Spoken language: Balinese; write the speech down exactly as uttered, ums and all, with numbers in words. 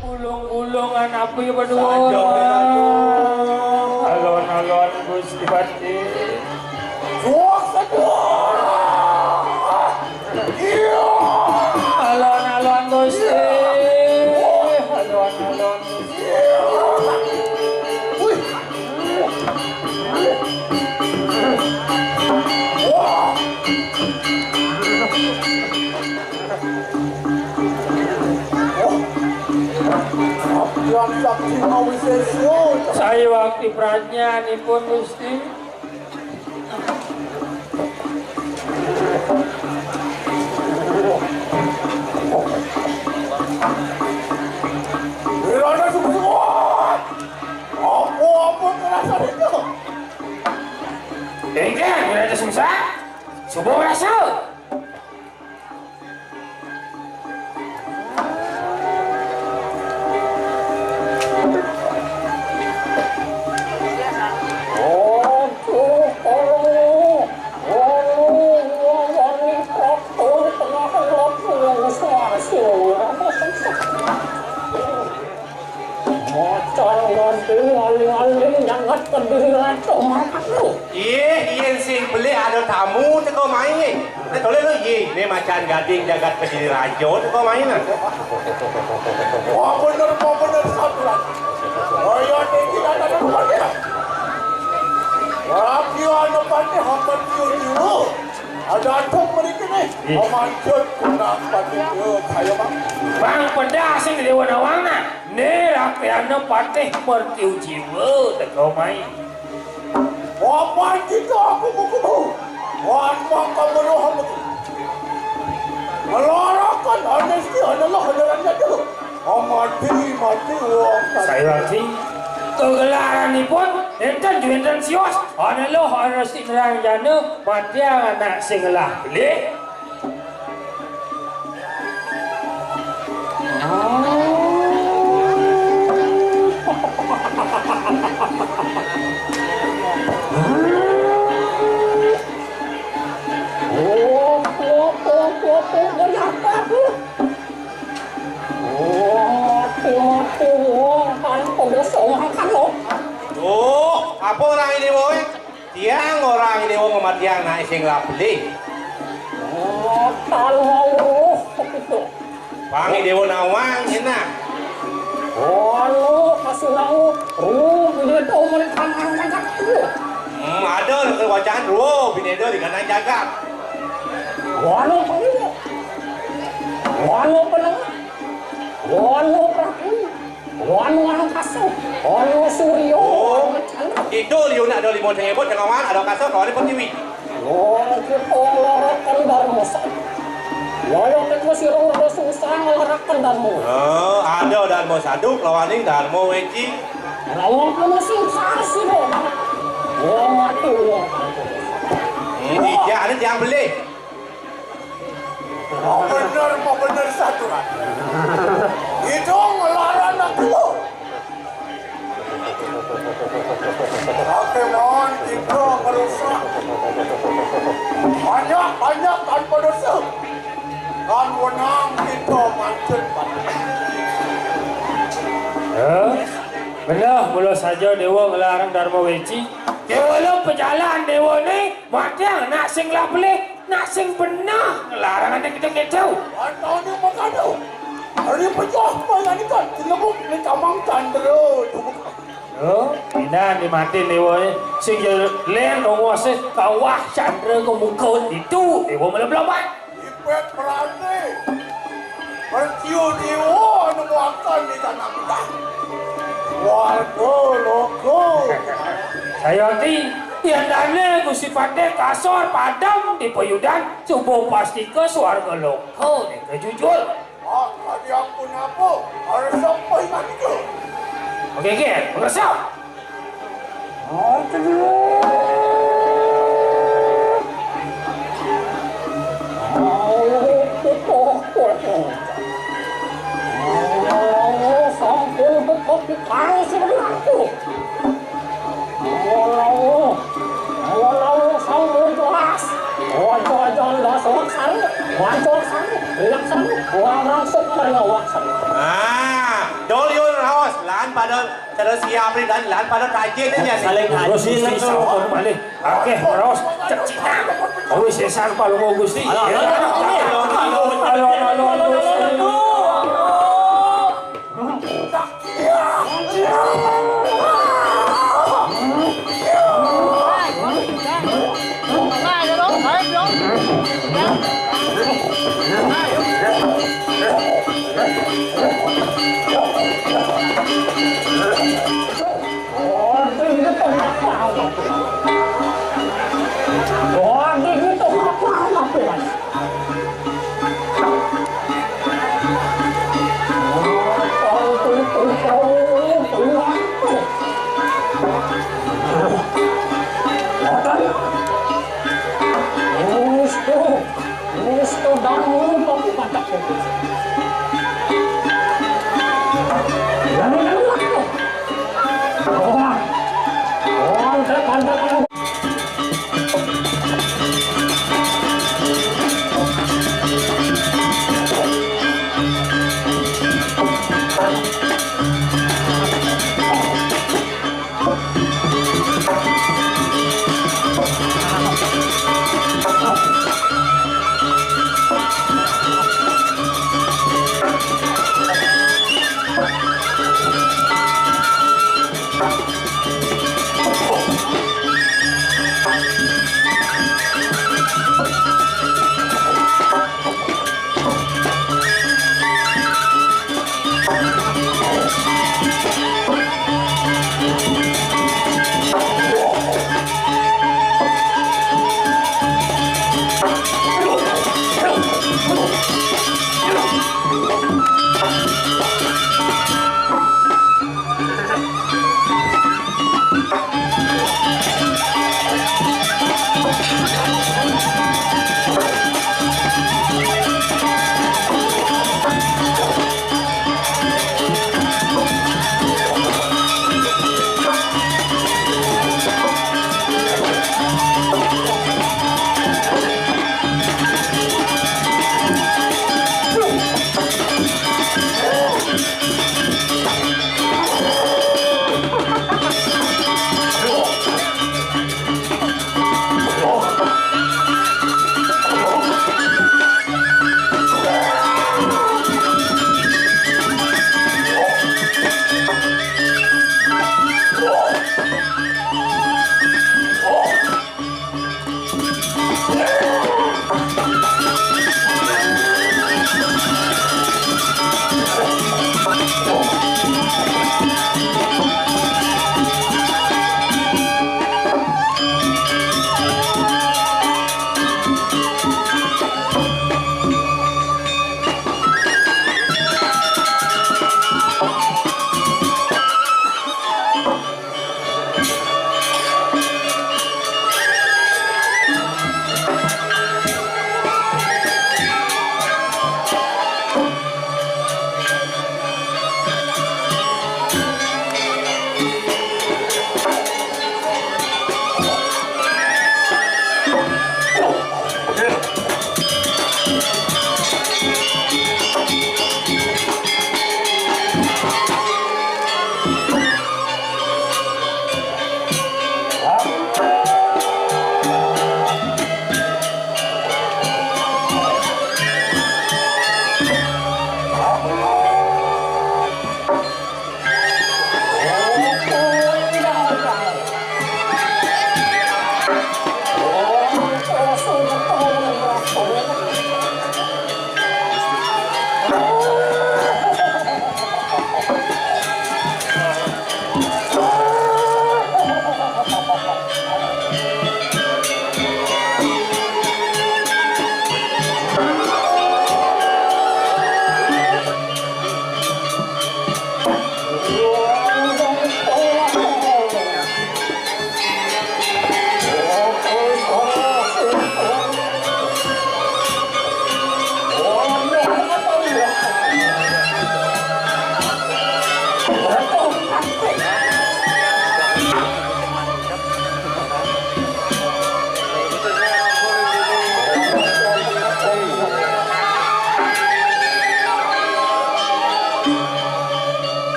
Bulung-bulungan apa ya pada? Alon-alon Gusti Patih. Suwak sedul. Iya. Alon-alon Gusti. Alon-alon Gusti. Wih. Wah. Wah. Abdian sakti mawisesa. Saya wakti pradnyanipun Gusti. Wirana Sungsang. Apa-apa kerasa itu? Inggih, Wirana Sungsang. Suba rasa. Macan Gading aling-aling nyangat Kediri Raja mangkat lu. Ih, yén sing beli ada tamu teka mai. Nek toleh lu, ih, né macan Gading jagat Kediri Raja teka mai nah. Wah, bener, wah, bener, saturan. Kaya tinggi kata rumah dia. Lagi anak pantai hampir jiwa. Ada atuk mriki nih. Ih. Pamancut kunang panitia kaya mang. Bang pedas sing Déwa Nawang nah. Né rakyana patih mertiu jiwa teka mai. Paman kita aku kukubu. Wan maka meruh aku. Melarakan honesty adalah hadarannya dulu. Mati, mati wong. Saya lagi kegelaranipun enten juwenten sios. Ana loh ana sing nerang jana matiang anak sing ngelah beli. Oh, mati-mati wong kan padha somakan lho. Oh, apa orang ini, woi? Tiang orang ini wong matiang naik sing lapli. Oh, kalau mau begitu. Pangi Dewa Nawang, enak. Oh, anu, kasih nang, ruh, dia tahu mereka angkat itu. Hmm, ada kewacaan ruh, bineda di kanan jagat. Wano pengen. Wano peneng. Wano prabu. Wano angkasa. Wano surya. Oh. Wano candra. Itu liu nak ada lima sing ebot, jangan ada angkasa, kawan pertiwi. Wong kita nglaraken Dharma Sadhu. Wayah teka sira Werda Sungsang nglaraken Dharma. Oh, ada Dharma Sadhu lawaning Dharma Weci. Lawan kono sing sasi kok. Wong mati wong. Hmm, ijane tiang beli. Bener, bener saturan. Itu ngelaran aku. Pakai mohon kita merusak. Banyak-banyak tanpa dosa. Kan wenang kita mancet. Eh? Bener, mula saja Dewa ngelarang Dharma Weci. Dewa lo pejalan Dewa ni, matiang nak sing lah pelih. Nak sing beneh, larangane kedo-kedo. Antone makado. Hari pecah panganikan, tinebuk ni kamang candra. Oh, inan ni mati ni, woi. Sing ya len kawase kawah candra ko muka itu, dewa meleblombat. Ipet berani. Perciu dewa nemu akan di tanah kita. Sayati, yén dané Gusti Patih kasor padem di payudan, suba pastika swarga loka né kajujul. Maka diampun apa? Resep pun maju. Oke, oke, resep. Sampun betok di kali sebelah aku. Walau, walau sampun jelas. Wajo-wajo ndas laksana, wajo laksana, laksana, warang sukarya laksana. Ah, dol yun raos, lan pada terus siap nih, lan, lan pada kaji aja nih. Saling kaji. Terus Gusti sampun malih. Oke, raos. Cek cina. Oh, sesar palungguh Gusti. Alah, alah, alah, alah, alah, alah, alah, alah, alah.